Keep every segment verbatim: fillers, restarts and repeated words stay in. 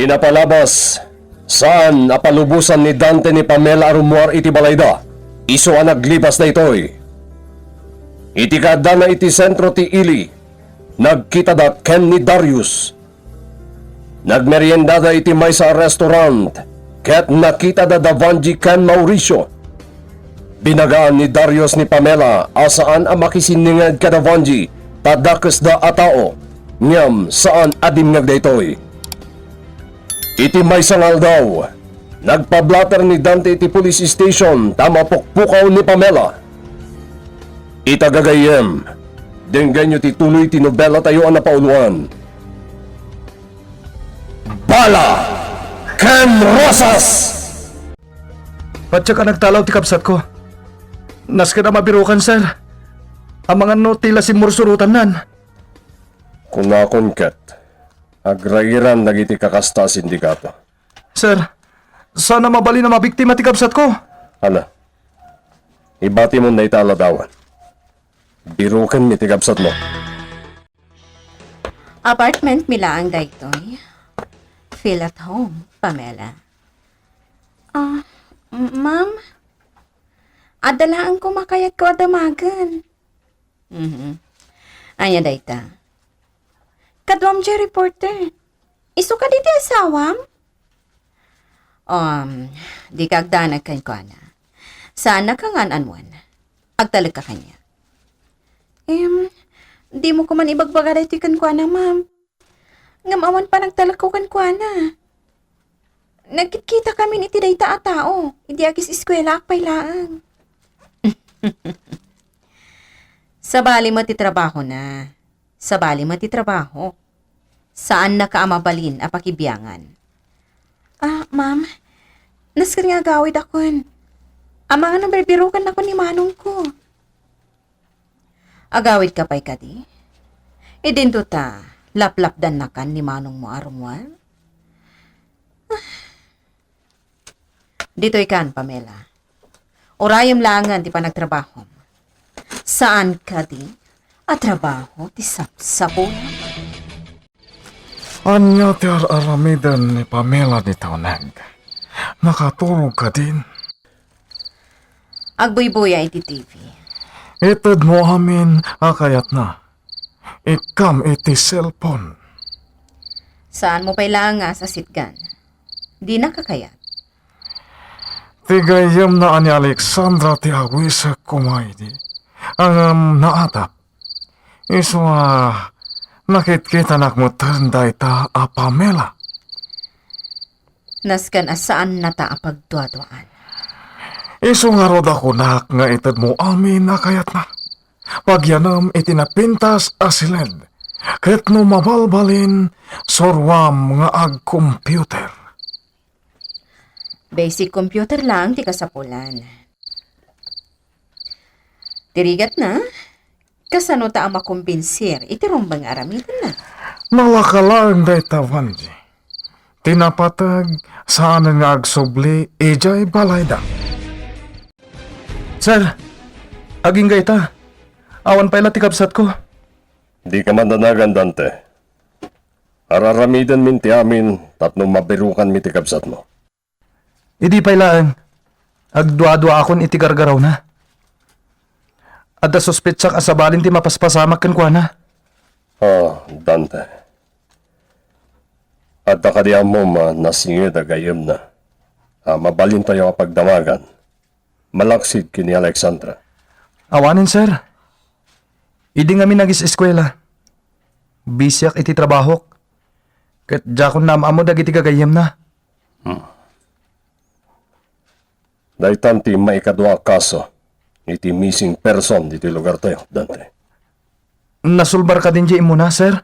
Napalabas, saan a palubosan ni Dante ni Pamela a rummuar iti balayda. Isu a naglipas daytoy, iti kaaddana iti sentro ti ili, nagkitada ken ni Darius. Nagmeriendada iti maysa a restaurant, ket nakitada da Vangie ken Mauricio. Binagaan ni Darius ni Pamela a saan a makisinninged kada Vangie ta dakesda a tao, ngem saan a dimngeg daytoy. Iti maysa nga aldaw, nagpablatter ni Dante iti police station ta mapukpukaw ni Pamela. Ita gagayyem, denggenyo ti tuloy ti nobelatayo a napauloan. Bala ken Rosas! Patiek a nagtalaw ti kabsatko. Nasken a mabirukan, sir. Amangan no ti la simmursurotannan. Kunakon ket, agrairan dagiti kakasta a sindikato. Sir, saan a mabalin a mabiktima ti kabsatko. Ala, ibatimon dayta a ladawan. Birukenmi ti kabsatmo. Apartment mi laeng daytoy. Feel at home, Pamela. Ah, m-, ma'am? Adda laeng ko makayatko a damagen. Mhm. Ania dayta? Kaduam diay reporter. Isu kadi ti asawam? Um, dika agdanag kenkuana. Saannaka nga an-anuen. Agtalekka kaniak. Em, dimo koma ibagbaga daytoy kenkuana, ma'am. Ngem awan panagtalekko kenkuana. Nagkitkitakami iti dayta a tao, idi agis-eskuelaak pay laeng. Sabali met ti trabahona. Sabali met ti trabaho. Saannaka a mabalin a pakibiangan. Ah, ma'am, nasken nga agawidakon. Amangan no birbirukennakon ni manongko. Agawidka pay kadi? Idinto ta laplapdannakan ni manongmo a rummuar? Ah. Ditoy kan, Pamela. Urayem laengen ti panagtrabahom. Saan kadi a trabaho ti sapsapolam? Ania ti ar-aramiden ni Pamela dita uneg? Nakaturog kadin? Agbuybuya iti T V. Itedmo amin a kayatna. Ikkam iti cellphone. Saanmo pay laeng nga as-asitgan. Dina kakayat. Ti gayyemna a ni Alexandra ti awisek koma idi. Ngem naatap. Isu a nakitkitanak metten dayta a Pamela. Nasken a saannata a pagduaduaan. Isu ngarud a kunak nga itedmo amin a kayatna. Pagyanem iti napintas a siled, ket no mabalbalin, suroam nga ag-computer. Basic computer laeng ti kasapulan. Ti rigatna, kasano ta a makombinsir iti rumbeng nga aramidenna? Nalaka laeng dayta, Vangie. Ti napateg, saanen nga agsubli idiay balayda. Sir, agingga ita. Awan pay la ti kabsatko. Dika madanagan, Dante. Ar-aramidenmin ti amin tapno mabirukanmi ti kabsatmo. Idi pay laeng, agduaduaakon iti gargarawna. Adda suspetsak a sabalin ti mapaspasamak kenkuana. Ah, Dante. Adda kadi ammom a nasinged a gayyemna a mabalintayo a pagdamagan malaksid ken ni Alexandra? Awanen, sir. Idi ngamin agis-eskuela, bisiak iti trabahok, ket diakon naam-ammo dagiti gagayyemna. Hmm. Daytan ti maikadua a kaso iti missing person ditoy lugartayo, Dante. Nasulbar kadin diay immuna, sir?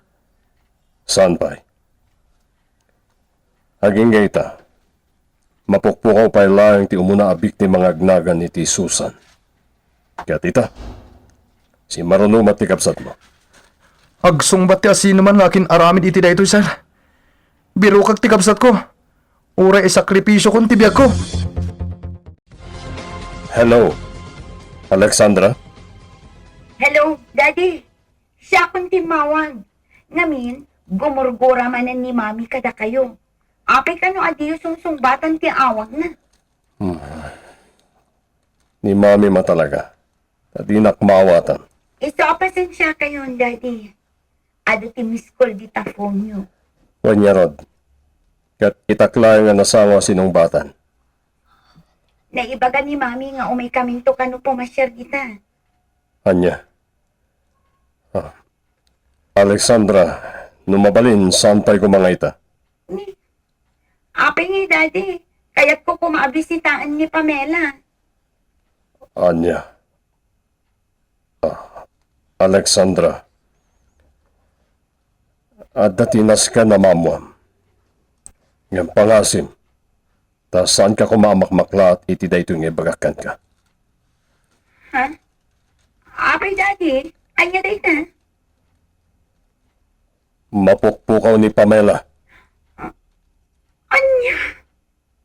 Saan pay? Agingga ita, mapukpukaw pay laeng ti umuna a biktima nga agnagan iti Susan. Ket ita, simmaruno met ti kabsatmo. Agsungbat ti asinoman nga akin-aramid iti daytoy, sir. Birukak ti kabsatko. Uray isakripisiokon ti biagko. Hello, Alexandra? Hello, Daddy. Siakon timmawag. Ngamin, gumurgura manen ni Mami kadakayo. Apay kano a diyo sungsungbatan ti awagna? Hmm. Ni Mami man talaga. Ta dinak maawatan. Isu a pasensiakayon, Daddy. Adu ti miss call dita phone-yo. Wen ngarud, ket itak laeng a nasango a sinungbatan. Naibaga ni Mami nga umaykaminto kano pumasiar dita. Ania? Ah. Alexandra, no mabalin, saan pay koma nga ita? Ni, apay ngay, Daddy? Kayatko koma a bisitaen ni Pamela. Ania? Ah, Alexandra, adda ti nasken a maammuam. Ngem pangasim, ta saanka koma a makmaklaat iti daytoy nga ibagak kenka. Ha? Apay, Daddy? Ania dayta? Mapukpukaw ni Pamela. Ania?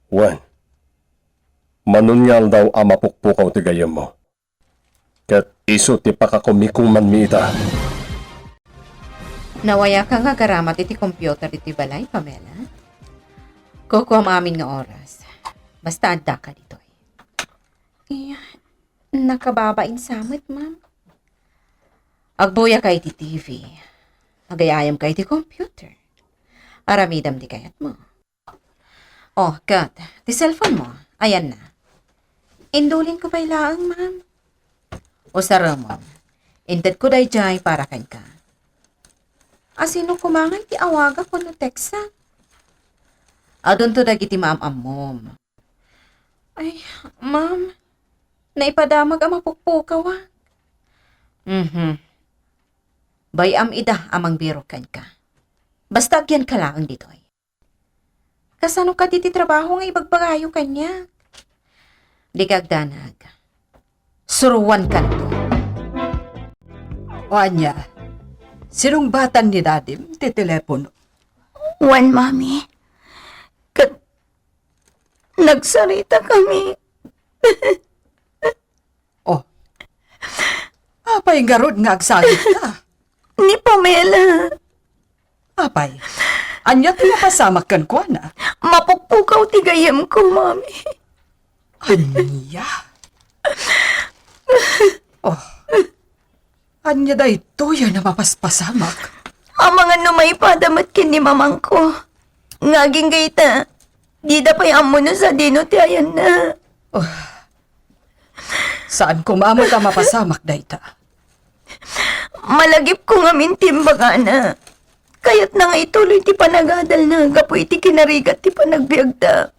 Wen, manun nga aldaw a mapukpukaw ti gayyemmo. Ket isu ti pakakumikumanmi ita. Nawayaka nga agaramat iti computer iti balay, Pamela? Kukuam amin nga oras. Basta addaka ditoy. Iya, nakababain sa met, ma'am. Agbuyaka iti T V. Agay-ayamka iti computer. Aramidem ti kayatmo. Oh, ket ti cellphone mo, ayanna. Indulinko pay laeng, ma'am. Usarem, intedko daydiay para kenka. Asino koma ngay ti awagak wenno tekstak? Adunto dagiti maam-ammom. Ay, ma'am, naipadamag a mapukpukawak. Mhm. Bay-am ida a mangbirok kenka. Basta agyanka laeng ditoy. Kasano kadi ti trabaho nga ibagbagayo kaniak? Dika agdanag. Suruankanto. O ania, sinungbatan ni Dadim ti telepono? Wen, Mami. Ket nagsaritakami. Oh. Apay ngarud nga agsagitka? Ni Pamela. Apay, ania ti mapasamak kenkuana? Mapukpukaw ti gayyemko, Mami. Ania? Oh. Ania daytoy a mapaspasamak? Amangan no maipada met ken ni mamangko. Nga agingga ita, dida pay ammo no sadino ti ayanna. Oh. Saan koma met a mapasamak dayta. Malagipko ngamin ti imbagana. Kayatna nga ituloy ti panagadalna gapu iti kinarigat ti panagbiagda.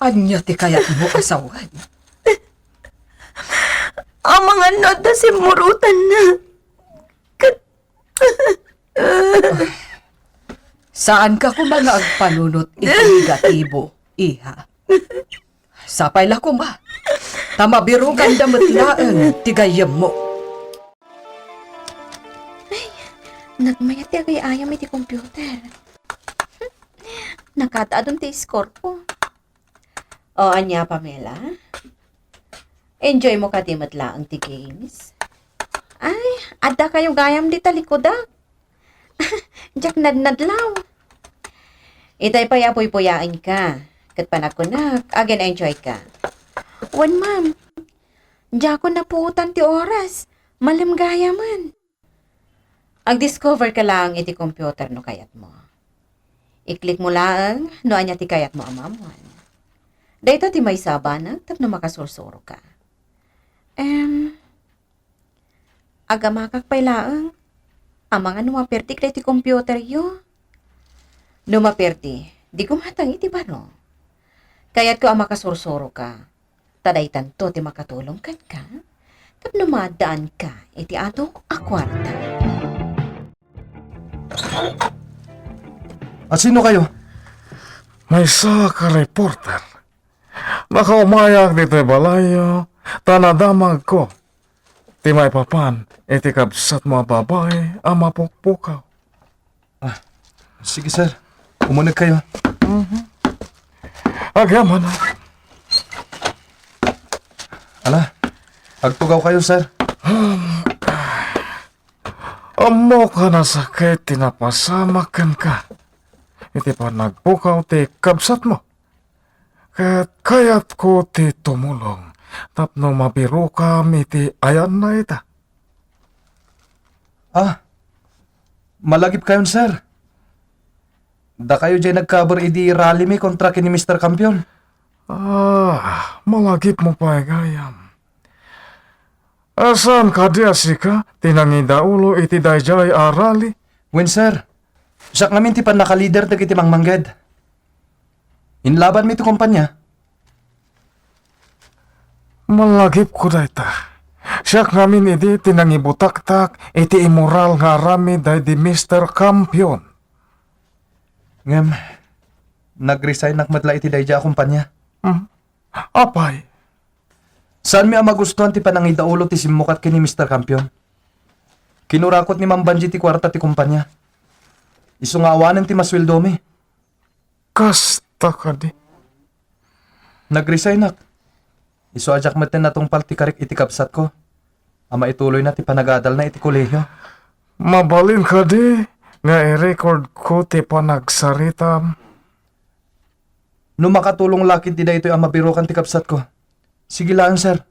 Ania ti kayatmo a sawen? Amangan no adda simmurotanna. Ket Saanka koma nga agpanunot iti negatibo, iha. Sapay la koma, ta mabirokanda met laeng ti gayyemmo. Ay, nagmayat ti agay-ayam iti computer. Nakaad-adun ti score ko. O, ania, Pamela? Enjoy mo kadi met laeng ti games? Ay, adda kayo gayam dita likudak. Diak nadnadlaw. Itay pay a puypuyaenka. Ket panagkunak, agin-enjoy ka. Wen, ma'am. Diakon napuotan ti oras. Malem gayamen. Agdiscover ka laeng iti computer no kayatmo. I-click mo laeng no ania ti kayatmo a maammoan. Dayta ti maysa a banag tapno makasursuroka. Em, agamakak pay laeng. Amangan no maperdik daytoy computeryo. No maperdi, di gumatang iti baro. Kayatko a makasursuroka. Ta daytanto ti makatulong kenka tapno maaddaanka iti adu a kuarta. A sino kayo? Maysa ka reporter. Nakaumayak ditoy balayyo ta nadamagko ti maipapan iti kabsatmo a babai a mapukpukaw. Ah, sige, sir. Umuneg kayo. Mhm. Agyaman. Ala, agtugaw kayo, sir. Ammok a nasakit ti napasamak kenka. iti panagpukaw ti kabsatmo. Ket kayatko ti tumulong tapno mabirokam iti ayanna ita. Ah, malagipkayon, sir. Dakayo jay nagkabur idi rally mi kontra ken ni Mister Campion. Ah, malagipmo pay gayam. Saan kadi a sika ti nangidaulo iti daydiay a rally? Wen, sir. Siak ngamin ti pannakalider dagiti mangmangged. Inlabanmi ti kompania. Malagipko dayta. Siak ngamin idi ti nangibutaktak iti immoral nga aramid daydi Mister Campion. Ngem, nagresignak met la iti daydiay a kompania. Hmm? Apay? Saanmi a magustuan ti panangidaulo ti simmukat ken ni Mister Campion. Kinurakot ni Ma'am Vangie ti kuarta ti kompania. Isu nga awanen ti masueldomi. Kasta kadi. Nagresignak. Isu a diak metten natungpal ti karik iti kabsatko a maituloyna ti panagadalna iti kolehio. Mabalin kadi nga i-record ko ti panagsaritam? No makatulong la ketdi daytoy a mabirokan ti kabsatko, sige laeng, sir.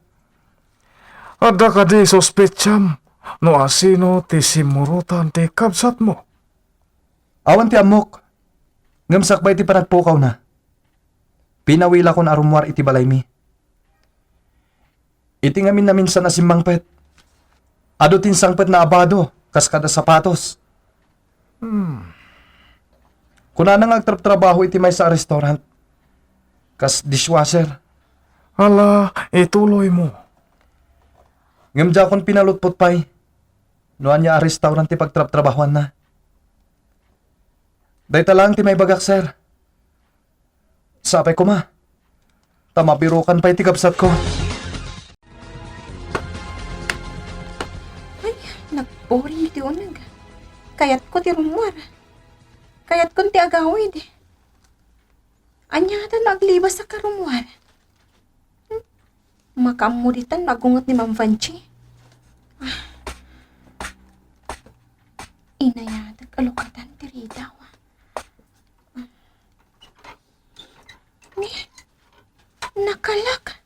Adda kadi suspetsam no asino ti simmurotan ti kabsatmo? Awan ti ammok. Ngem sakbay ti panagpukawna, pinawilakon a rummuar iti balaymi. Iti ngamin naminsan a simmangpet, adu ti insangpetna a bado kas kada sapatos. Hmm. Kunana nga agtrabtrabaho iti maysa a restaurant kas dishwasher. Ala, ituloymo. Ngem diakon pinalutpot pay no ania a restaurant ti pagtrabtrabahoanna. Dayta laeng ti maibagak, sir. Sapay koma, ta mabirokan pay ti kabsatko. Ay, nagboring ti uneg. Kayatko ti rummuar. Kayatkon ti agawid. Ania ta no aglibasak a rummuar? Hmm? Makaammo ditan no agunget ni Ma'am Vangie. Ah. Inayatag a lukatan ti ridaw. Ni, nakalak.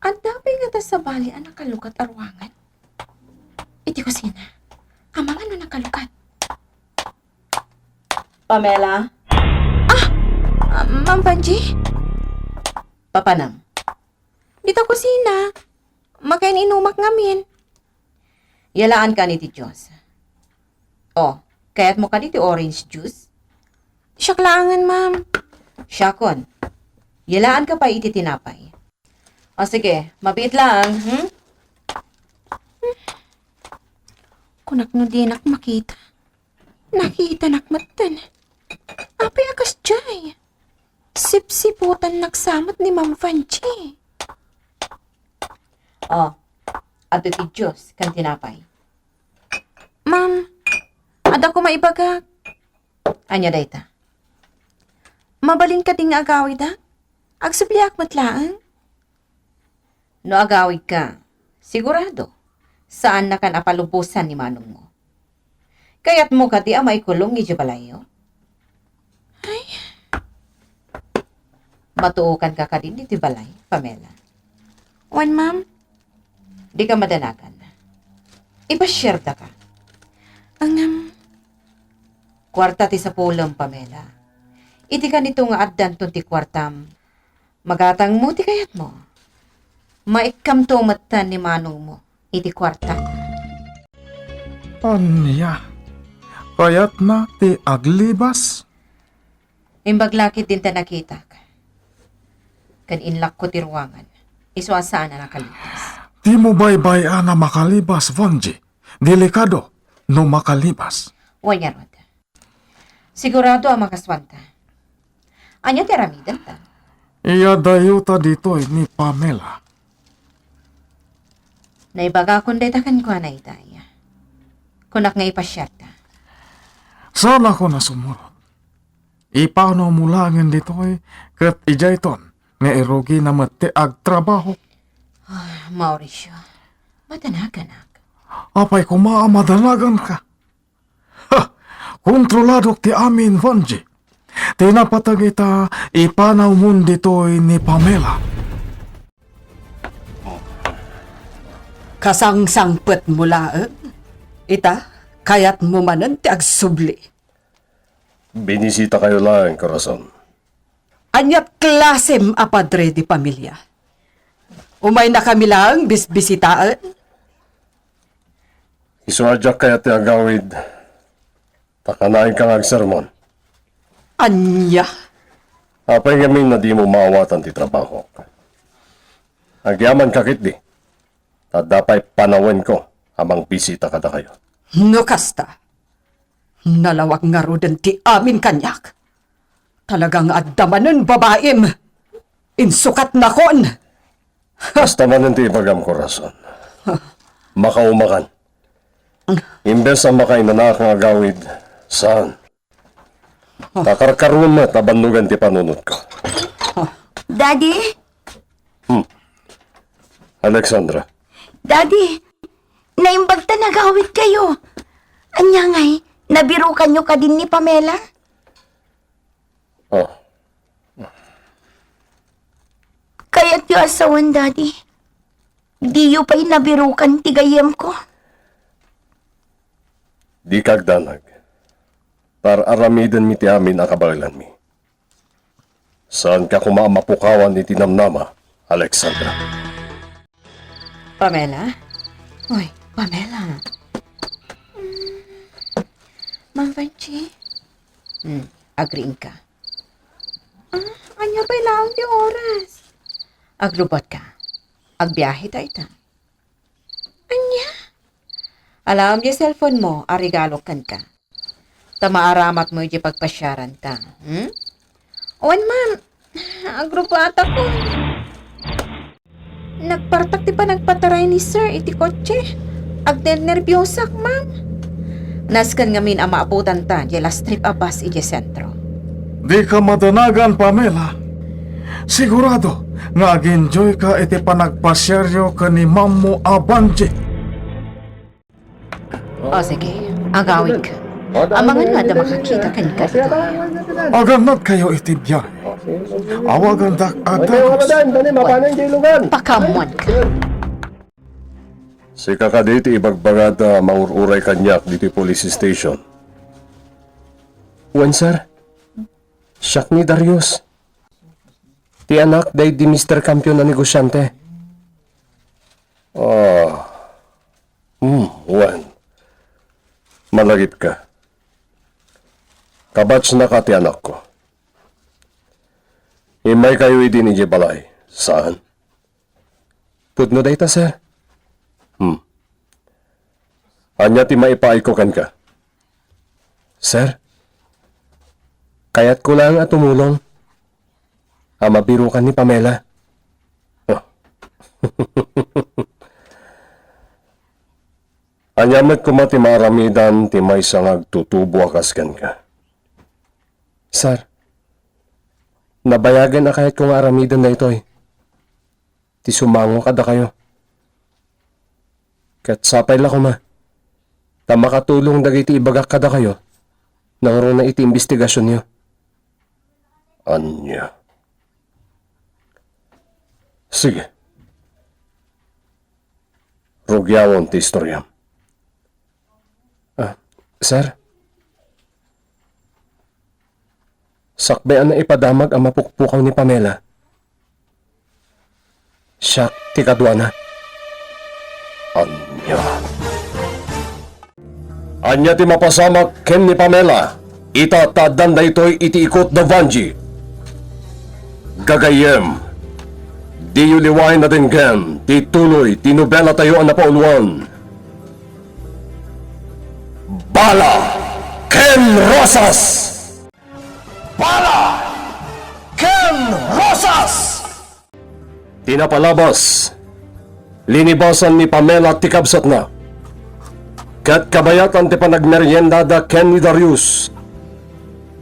Adda pay ngata sabali a nakalukat a ruangan? Iti kusina. Amangan no nakalukat. Pamela? Ah! Ah, Ma'am Vangie? Papanam? Dita kusina. Makain-inumak ngamin. Yalaankan iti juice. Oh, kayatmo kadi ti orange juice? Siak laengen, ma'am. Siakon. Yalaanka pay iti tinapay. O sige, mabiit laeng, hmm? Kunak no dinak makita. Nakitanak metten. Apay a kasdiay? Sipsiputannak sa met ni Ma'am Vangie. Oh, adda ti juice ken tinapay. Ma'am, adda koma ibagak. Ania dayta? Mabalin kadi nga agawidak? Agsubliak met laeng. No agawidka, sigurado, saannakan a palubosan ni manongmo. Kayatmo kadi a maikulong idiay balayyo? Ay. Matuokanka kadin iti balay, Pamela? Wen, ma'am. Dika madanagan. Ipasiardaka. Ngem. Kuarta ti sapulem, Pamela. Iti kanito nga addanton ti kuartam, magatangmo ti kayatmo. Maikkamto metten ni manongmo iti kuarta. Ania? Kayatna ti aglibas? Imbag la ketdin ta nakitak. Ken inlakko ti ruangan. Isu a saan a nakalibas. Dimo baybay-an a makalibas, Vangie. Delikado no makalibas. Wen ngarud. Sigurado a makasuanta. Ania ti aramidenta? Iyadayota ditoy ni Pamela. Naibagakon dayta kenkuana itay. Kunak nga ipasiarta. Saanakon a sumurot. Ipanawmo laengen ditoy, ket idiayton nga irugina met ti agtrabaho. Ah, Mauricio, madanaganak. Apay koma a madanaganka? Ha! Kontroladok ti amin, Vanji. Ti napateg ita, ipanawmon ditoy ni Pamela. Kasangsangpetmo laeng? Ita, kayatmo manen ti agsubli. Binisitakayo laeng, Corazon. Ania klasem a padre de pamilia? Umaynakami laeng bisbisitaen? Isu a diak kayat ti agawid, ta kanaenka nga agsermon. Ania? Apay ngamin a dimo maawatan ti trabahok? Agyamanka ketdi, ta adda pay panawenko a mangbisita kadakayo. No kasta, nalawag ngaruden ti amin kaniak. Talaga nga adda manen babaim. Insukatnakon. Kasta manen ti ibagam, Corazon. Makaumakan. Imbes a makainanaak nga agawid, saan? Kakarkaruem met a bannogen ti panunotko. Daddy? Hmm. Alexandra. Daddy, naimbag ta nagawidkayo. Ania ngay, nabirukanyo kadin ni Pamela? Oh. Kayatyo a sawen, Daddy. Diyo pay nabirukan ti gayyemko. Dika agdanag. Ar-aramidenmi ti amin a kabaelanmi. Saanka koma a mapukawan iti namnama, Alexandra. Pamela? Uy, Pamela. Mm. Mang Vanji? Hmm, agriingka. Ah, ania pay laeng ti oras? Aglubotka. Agbiahe ta ita. Ania? Alaem diay cellphone mo a regalo kenka. Ta maaramatmo idiay pagpasiaranta, hmm? Wen man, agrubbuatakon. Nagpartak ti panagpataray ni Sir iti kotse. Agnernerbiosak, ma'am. Nasken ngamin a maabutanta diay last trip a bus idiay sentro. Dika madanagan, Pamela. Sigurado nga ag-enjoyka iti panagpasiaryo ken ni Mammo a Vanji. O, sige. Agawidka. Amangan nga adda makakita kenka ditoy. Agannadkayo iti biyahe. Awagandak a dagus. Pakaammoanka. Sika kadi ti ibagbagada a maur-uray kaniak ditoy police station? Wen, sir. Siak ni Darius. Ti anak daydi Mister Campion a negosiante. Ah. Hmm, wen. Malagipka. Kabatchnaka ti anakko. Immaykayo idin idiay balay. Saan? Pudno dayta, sir. Hmm. Ania ti maipaayko kenka? Sir, kayatko laeng a tumulong a mabirukan ni Pamela. Oh. Ania met koma ti maaramidan ti maysa nga agtutubo a kas kenka? Sir, nabayagen a kayatko nga aramiden daytoy ti sumango kadakayo. Ket sapay la koma ta makatulong dagiti ibagak kadakayo nangruna iti imbestigasionyo. Ania? Sige. Rugiawem ti istoriam. Ah, sir? Sakbay a naipadamag a mapukpukaw ni Pamela, siak ti kaduana. Ania? Ania ti mapasamak ken ni Pamela? Ita ta addan daytoy iti ikot da Vanji. Gagayyem, diyo liwaen a denggem ti tuloy ti nobelatayo a napauluan, Bala ken Rosas! Bala ken Rosas! Ti napalabas, linibasan ni Pamela ti kabsatna. Ket kabayatan ti panagmeriendada ken ni Darius,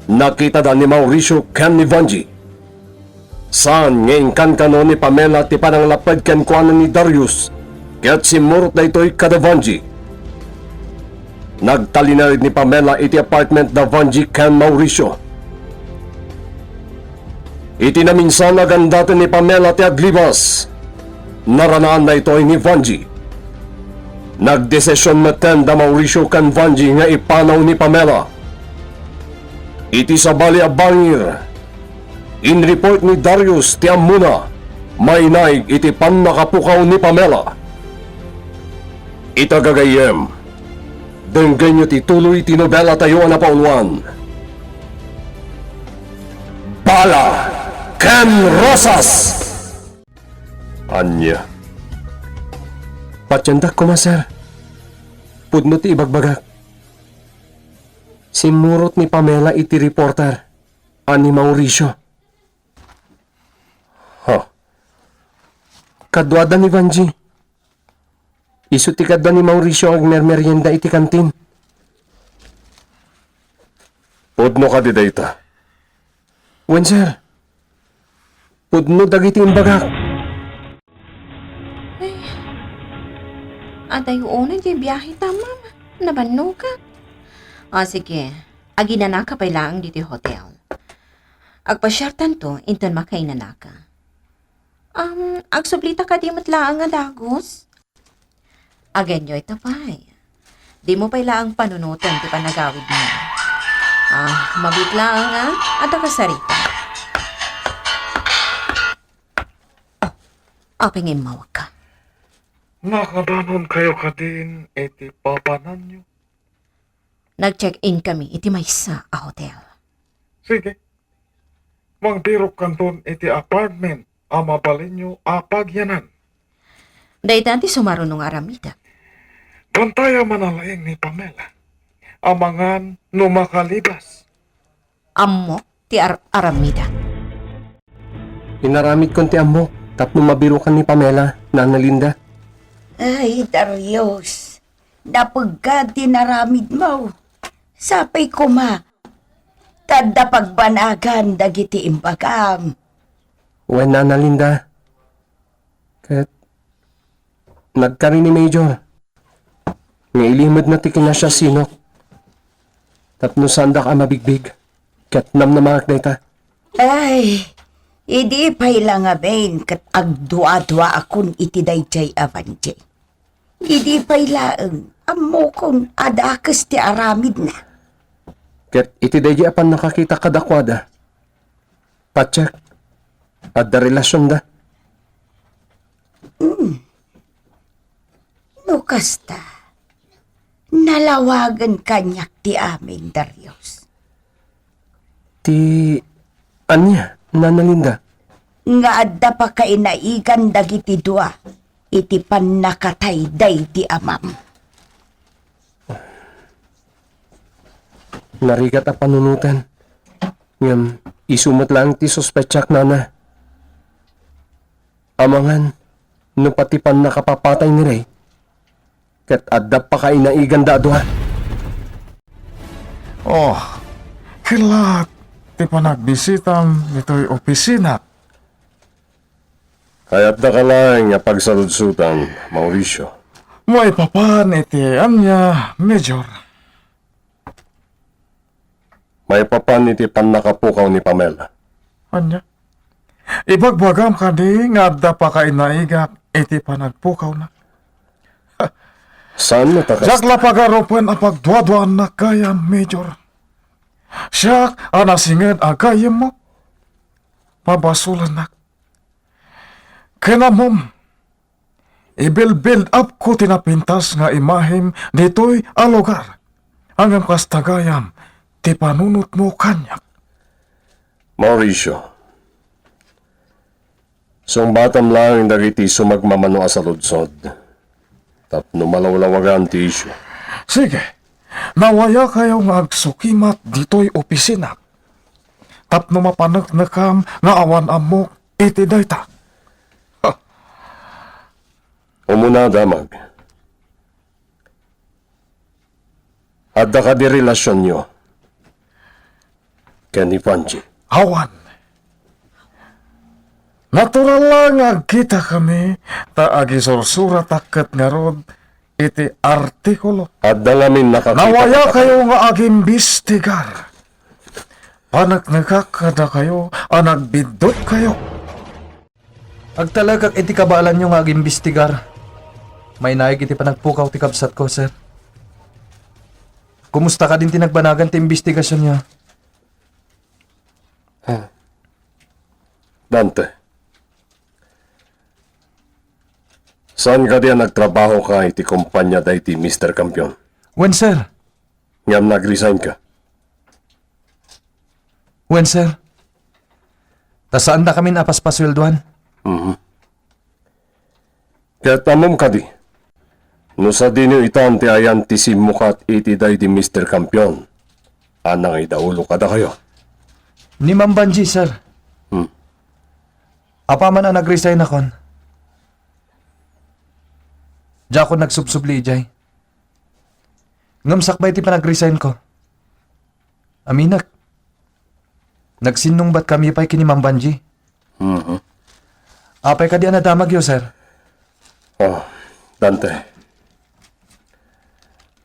nakitada ni Mauricio ken ni Vanji. Saan nga inkankano ni Pamela ti pananglapped kenkuana ni Darius, ket simmurot daytoy kada Vanji. Nagtalinaed ni Pamela iti apartment da Vangie ken Mauricio. Iti naminsan a gandaten ni Pamela ti aglibas, naranaan daytoy ni Vangie. Nagdesision metten da Mauricio ken Vangie nga ipanaw ni Pamela. Iti sabali a bangir, inreport ni Darius ti ammona, mainaig iti pannakapukaw ni Pamela. Ita gagayyem, denggenyo ti tuloy ti nobelatayo a napauluan, Bala ken Rosas! Ania? Patiendak koma, sir. Pudno ti ibagbagak. Simmurot ni Pamela iti reporter a ni Mauricio. Ha? Kaduada ni Vangie. Isu ti kaduada ni Mauricio agmermerienda iti kantin. Pudno kadi dayta? Wen, sir. Pudno dagiti imbagak. Ay, adayo unay ti biahe ta, ma'am. Nabannogak. Ah, sige. Aginanaka pay laeng ditoy hotel. Agpasiartanto, inton makainanaka. Um, agsublita kadi met laeng a dagus? Agenyo ita pay. Dimo pay laeng panunoten ti panagawidmo. Ah, mabiit laeng, a? Adda kasarita. Apay nga immawagka? Nakadanonkayo kadin iti papananyo? Nag-check-in kami iti maysa a hotel. Sige. Mangbirokkanton iti apartment a mabalinyo a pagyanan. Dayta ti sumaruno nga aramidek. Bantayam a nalaing ni Pamela. Amangan no makalibas. Ammok ti ar-, aramidek. Inaramidkon ti ammok tapno mabirokan ni Pamela, Nana Linda. Ay, Darius, napegka ti naramidmo. Sapay koma, ta adda pagbanagan dagiti imbagam. Wen, Nana Linda. Ket nagkari ni Major nga ilimedna ti kinasiasinok tapno saandak a mabigbig ket namnamaak dayta. Ay, idi pay la ngamin ket agduaduaakon iti daydiay a Vangie. Idi pay laeng, ammokon a dakes ti aramidna. Ket iti daydi a pannakakita kadakuada, patiek, adda relasionda. Mm. No kasta, nalawagen kaniak ti amin, Darius. Ti ania, Nana Linda? Nga adda pakainaigan dagiti dua iti pannakatayday ti amam. Narigat a panunoten, ngem isu met laeng ti suspetsak, Nana. Amangan no pati pannakapapatay ni Ray, ket adda pakainaiganda a dua. Oh, kellat ti panagbisitam ditoy opisina. Kayatdaka laeng nga pagsaludsotan, Mauricio. Maipapan iti ania, Major? Maipapan iti pannakapukaw ni Pamela. Ania? Ibagbagam kadi nga adda pakainaigak iti panagpukawna? Saan met a kas- Diak la pagarupen a pagduaduaannak gayam, Major. Siak a nasinged a gayyemmo. Pabasolennak. Ken ammom, ibilbuild up ko ti napintas nga imahem ditoy a lugar. Ngem kasta gayam ti panunotmo kaniak. Mauricio, sungbatam laeng dagiti sumagmamano a saludsod tapno malawlawagan ti isyu. Sige, nawayakayo nga agsukimat ditoy opisina tapno mapaneknekam nga awan ammok iti dayta. Ha. Umuna, damag. Adda kadi relasionyo ken ni Vangie? Awan. Natural la nga agkitakami, ta agisursuratak ket ngarud, iti artikulo. Adda ngamin nakakita. Nawayakayo nga agimbestigar. Paneknekak kadakayo a nagbiddutkayo. Agtalekak iti kabaelanyo nga agimbestigar. Mainaig iti panagpukaw ti kabsatko, sir. Kumusta kadin ti nagbanagan ti imbestigasionyo? Dante, saan kadi a nagtrabahoka iti kompania daydi Mister Campion? Wen, sir. Ngem nag-resign ka? Wen, sir. Ta saandakamin a paspasueldoan. Mhm. Ket ammom kadi, no sadino itan ti ayan ti simmukat iti daydi Mister Campion a nangidaulo kadakayo? Ni Ma'am Banji, sir. Hmm. Apaman a nag-resignakon, diakon nagsubsubli idiay. Ngem sakbay ti panag-resignko, aminek, nagsinnungbatkami pay ken ni Ma'am Banji. Mhm. Apay kadi a nadamagyo, sir? Oh, Dante.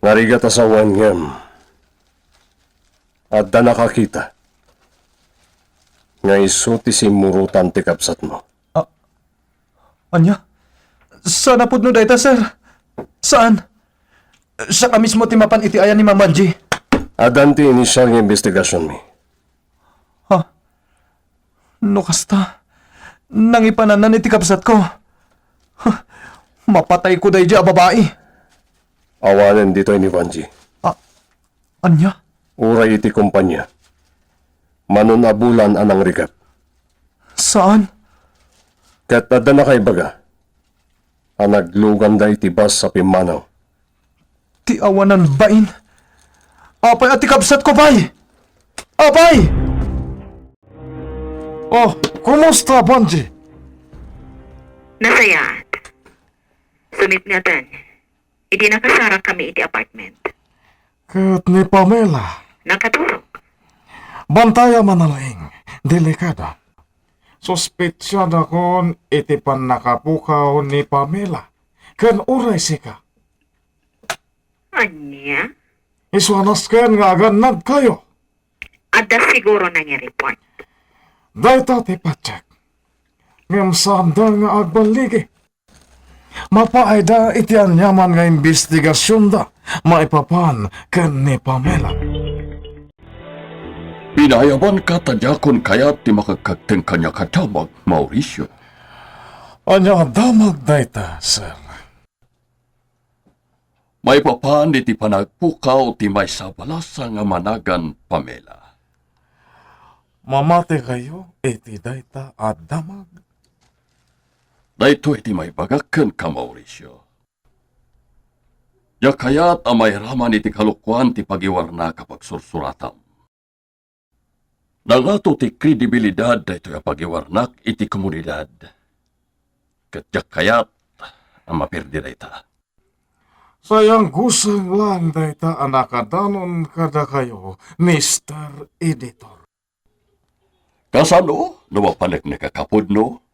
Narigat a sawen ngem adda nakakita nga isu ti simmurutan ti kabsatmo. Ah, ania? Saan a pudno dayta, sir? Saan? Siak a mismo ti mapan iti ayan ni Ma'am Banji. Addan ti initial nga investigasionmi. Ha? No kasta, nangipanannan iti kabsatko. Ha? Mapatayko daydi a babai. Awanen ditoy ni Banji. Ah, ania? Uray iti kompania. Manon a bulan a nangrigat. Saan? Ket adda nakaibaga a nagluganda iti bus a pimmanaw. Ti awanan bain. Apay a ti kabsatko pay? Apay! Oh, kumusta, Banji? Nasayaat. Sumipngetan. Idi nakasarak kami iti apartment. Ket ni Pamela? Nakaturog. Bantayam a nalaing, delikada. Suspetsadakon iti pannakapukaw ni Pamela ken uray sika. Ania? Isu a nasken nga agannadkayo. Adda siguro nangireport. Dayta ti patiek. Ngem saanda nga agballigi. Mapaayda iti aniaman nga imbestigasionda maipapan ken ni Pamela. Pinayabanka ta diakon kayat ti makagkagteng kaniak a damag, Mauricio. Ania a damag dayta, sir? Maipapan iti panagpukaw ti maysa a balasang a managan Pamela. Mamatikayo iti dayta a damag? Daytoy ti maibagak kenka, Mauricio. Diak kayat a mairaman iti kalokuan ti pagiwarnak a pagsursuratam. Nangato ti kredibilidad daytoy a pagiwarnak iti komunidad. Ket diak kayat a maperdi dayta. Sayangusen laeng dayta a nakadanon kadakayo, Mister Editor. Kasano no mapaneknek a kapudno?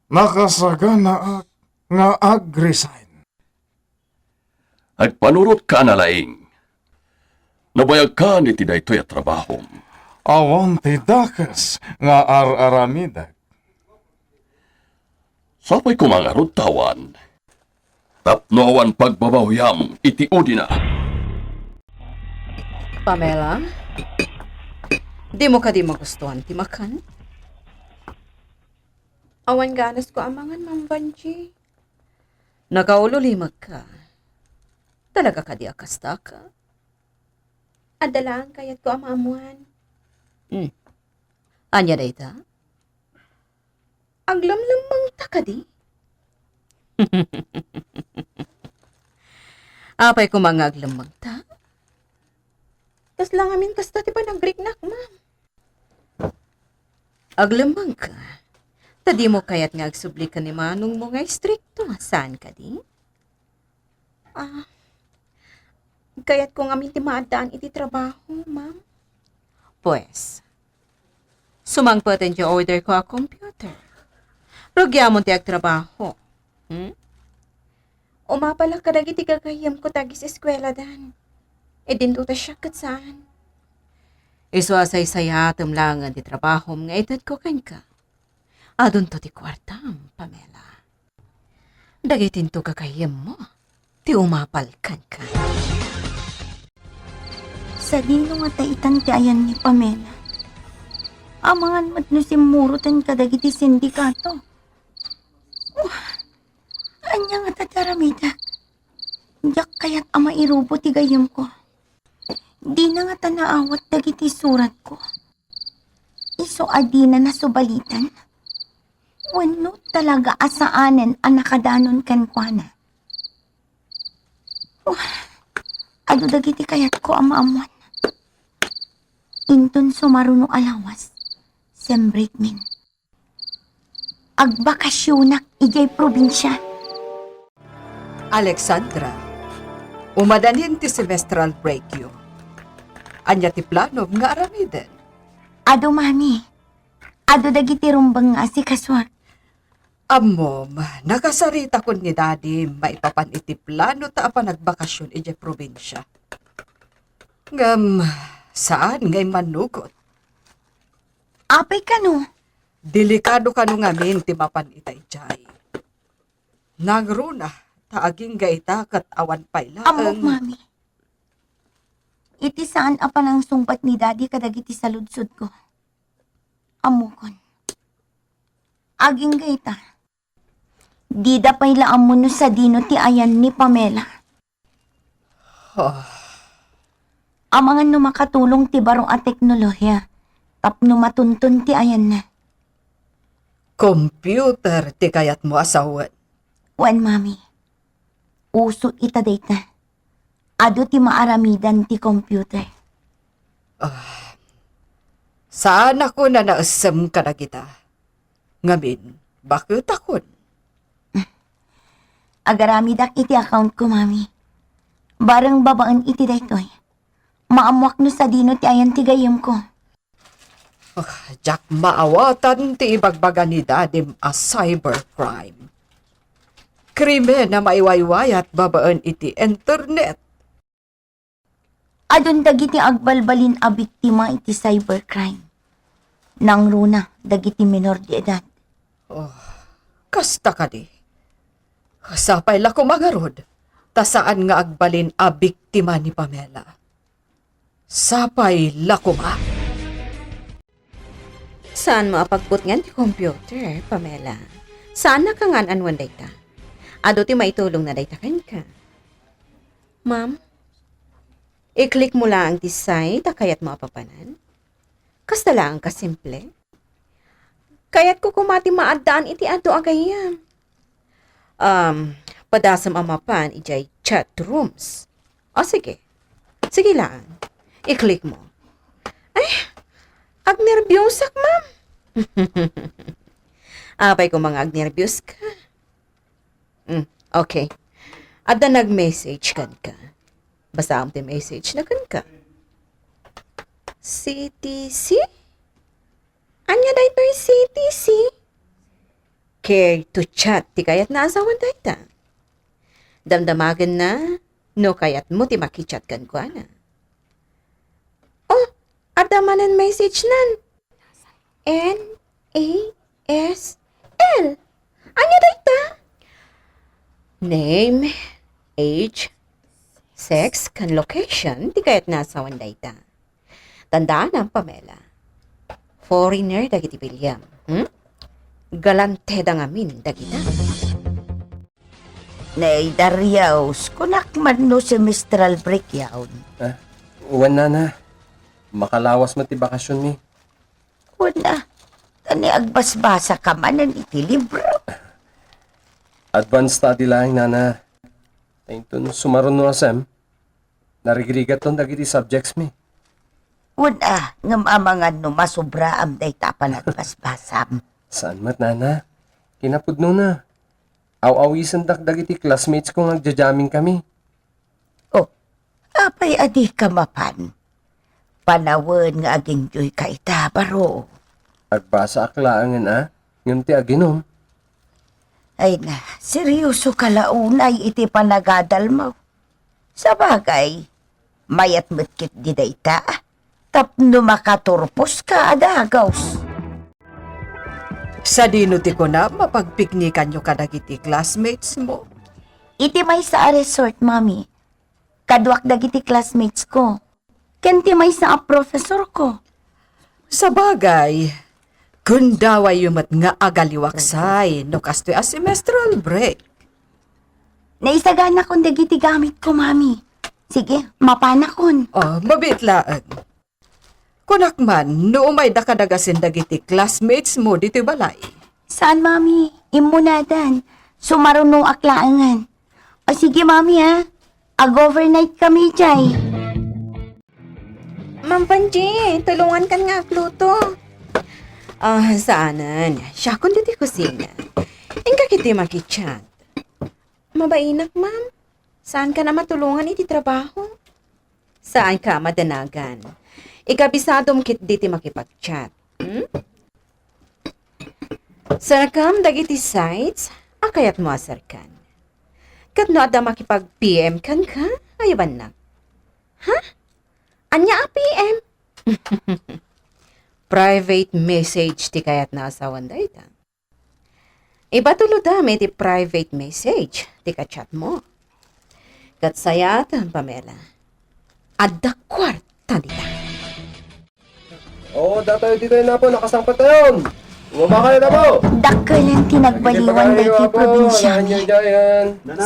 Nakasaganaak nga ag-resign. Agpanurotka a nalaing. Nabayagkan iti daytoy a trabahom. Awan ti dakes nga ar-aramidek. Sapay koma ngarud ta awan. Tapno awan pagbabawiam iti udina. Pamela, dimo kadi magustuan ti makan? Awan ganasko a mangan, Ma'am Banji. Nakaululimekka. Talaga kadi a kastaka? Adda laeng kayatko a maammuan. Hmm. Ania dayta? Aglemlemmengta kadi? Apay koma nga aglemmengta? Kasla ngamin kasta ti panagriknak, ma'am. Aglemmengka. Ta dimo kayat nga agsubli ken ni manongmo nga istrikto, saan kadi? Ah, kayatko ngamin ti maaddaan iti trabaho, ma'am. Pues, sumangpeten ti orderko a computer. Rugiamon ti agtrabaho. Hmm? Umapalak kadagiti gagayyemko ta agiseskueladan. Idinto ta siak ket saan. Isu a saysayatem laengen ti trabahom nga itedko kenka. Adunto ti kuartam, Pamela. Dagitinto gagayyemmo ti umapal kenka. Sadino ngata itan ti ayan ni Pamela? Amangan met no simmuroten kadagiti sindikato. Wah, ania ngata ti aramidek? Diak kayat a mairubo ti gayyemko. Dina ngata naawat dagiti suratko. Isu a dina nasubalitan? Wenno talaga a saanen a nakadanon kenkuana? Wah, adu dagiti kayatko a maammuan. Inton sumaruno a lawas, sem break min. Agbakasionak idiay probinsia. Alexandra, umadanin ti semestral breakyo. Ania ti planom nga aramiden? Adu, Mami. Adu dagiti rumbeng nga asikasuak. Ammom, nakasaritakon ni Daddy maipapan iti plano ta a panagbakasyon idiay probinsia. Ngem, saan nga immanugot. Apay kano? Delikado kano ngamin ti mapan ita idiay. Nangruna, ta agingga ita ket awan pay laeng. Ammok, Mami. Iti saan a panangsungbat ni Daddy kadagiti saludsodko. Ammokon. Agingga ita. Dida pay la ammo no sadino ti ayan ni Pamela. Ah. Amangan no makatulong ti baro a teknolohia tapno matunton ti ayanna. Computer ti kayatmo a sawen? Wen, Mami. Uso ita dayta. Adu ti maaramidan ti computer. Ah, saan a kuna naessem kadagita. Ngamin, baketakon. Agaramidak iti account ko, Mami. Bareng babaen iti daytoy. Maammoak no sadino ti ayan ti gayyemko. Ah, diak maawatan ti ibagbaga ni Dadim a cybercrime. Krimen a maiwaywayat babaen iti internet. Adun dagiti agbalbalin a biktima iti cybercrime. Nangruna dagiti menor de edad. Oh, kasta kadi. Sapay la koma ngarud, ta saan nga agbalin a biktima ni Pamela. Sapay la koma. Saanmo a pagbutngan ti computer, Pamela. Saannak a ngan-anuan dayta. Adu ti maitulongna dayta kenka. Ma'am, i-click mo laeng ti site a kayatmo a papanan. Kasta laeng kasimple. Kayatko koma ti maaddaan iti adu a gayyem. Um, padasem a mapan idiay chat rooms. O, sige. Sige laeng. I-click mo. Ay, agnerbiosak, ma'am. Apay koma nga agnerbios ka. Mm, okay. Adda nag-message kenka. Basaam ti message na kenka. C T C? Ania daytoy C T C? Care to chat ti kayatna a sawen dayta. Damdamagenna no kayatmo ti makichat kenkuana. Oh, adda manen message nan. N A S L. Ania dayta? Name, age, sex, ken location ti kayatna a sawen dayta. Tandaanam, Pamela. Foreigner dagiti William, hmm? Galanteda ngamin dagita. Nay, Darius, kunak man no semestral break yaon. Ah, wen, nana. Makalawas met ti bakasionmi. Kuna, ta ni agbasbasa ka manen iti libro. Advance study laeng, nana. Ta inton sumaruno a sem, narigrigaton dagiti subjects mi. Kuna, ngem amangan no masubraam dayta a panagbasbasam. Saan met, nana. Kinapudnona, aw-awisendak dagiti classmates ko nga agja-jamming kami. Oh, apay a dika mapan? Panawen nga ag-enjoy ka ita, baro. Agbasaak laengen a, ngem ti aginum. Ay na, seryoso ka la unay iti panagadalmo. Sabagay, mayat met ketdi dayta, tapno makaturpos ka a dagus. Sadino ti kunam a pagpiknikanyo kadagiti classmates mo? Iti maysa a resort, Mami. Kaduak dagiti classmates ko. Ken ti maysa a professor ko. Sabagay, gundawayyo met nga agaliwaksay no kastoy a semestral break. Naisaganakon dagiti gamitko, Mami. Sige, mapanakon. Oh, mabiit laeng. Kunak man, no umayda kadagasen dagiti classmates mo ditoy balay. Saan, Mami? Immunadan. Sumarunoak laengen. O sige, Mami, ha? Ag-overnight kami, jay. Ma'am Panji, tulungan kan nga agluto. Ah, saanen. Siakon ditoy kusina. Inka ketdi makichat. Mabainak, ma'am. Saan ka na matulungan iti trabaho? Saan ka madanagan? Ikabisadom ketdi ti makipag-chat. Hmm? Serkam dagiti sites a kayatmo a serkan. Ket no adda makipag-P M kenka, ayabannak. Ha? Ania a P M? Private message ti kayatna a sawen dayta. Ibatulodam iti private message ti ka-chat mo. Ket sayaat, Pamela. Adda kuarta dita. Oo, datayo ditoy, Apo, nakasangpet tayon. Bumaba kayo, Apo. Dakkel ti nagbaliwan daytoy probinsiami.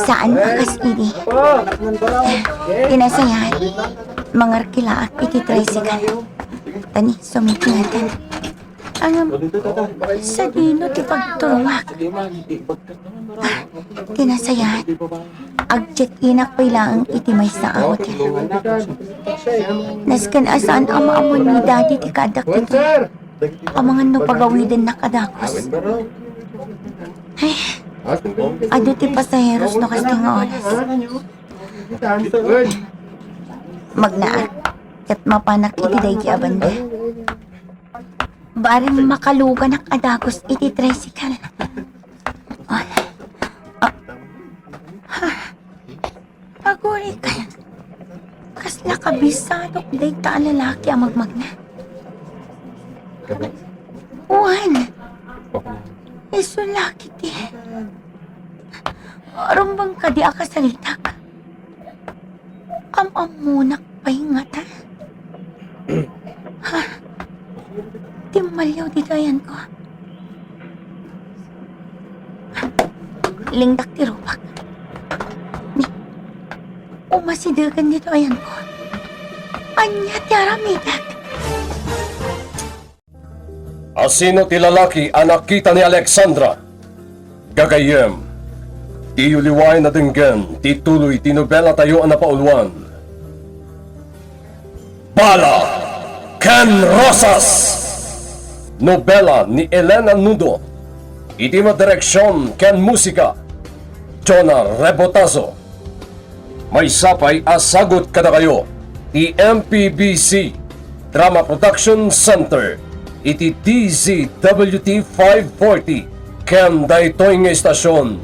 Saan a kas idi. Apo. Ti nasayaat, mangarkilaak iti tricycle. Tani, sumiknatan. Ngem, sadino ti pagtulongak? Ah, ti nasayaat, ag-check-inak pay laeng iti maysa a hotel. Nasken a saan a maammoan ni Daddy ti kaaddak ditoy. Amangan no pagawidennak a dagus. Ay, adu ti pasaheros no kastoy nga oras. Magnaak, ket mapanak iti daydi a banda. Bareng makaluganak a dagus iti tricycle. Ay, ah, ha? Agurayka, kasla kabisadok dayta a lalaki a magmagna. Wen, isu la ketdi. Rumbeng kadi a kasaritak? Am-ammonak pay ngata? Ha? Timmaliaw ditoy ayanko. Lingdak ti rupak. Ni, umasidegen ditoy ayanko. Ania ti aramidek? Asino ti lalaki a nakita ni Alexandra? Gagayyem, diyo liwaen a denggen ti tuloy ti nobelatayo a napauluan, Bala ken Rosas! Nobela ni Elena Nudo. Iti madireksion ken musika, Jonah Rebotazo. Maysa pay a sagut kadakayo ti M P B C Drama Production Center iti D Z W T five forty ken daytoy nga istasion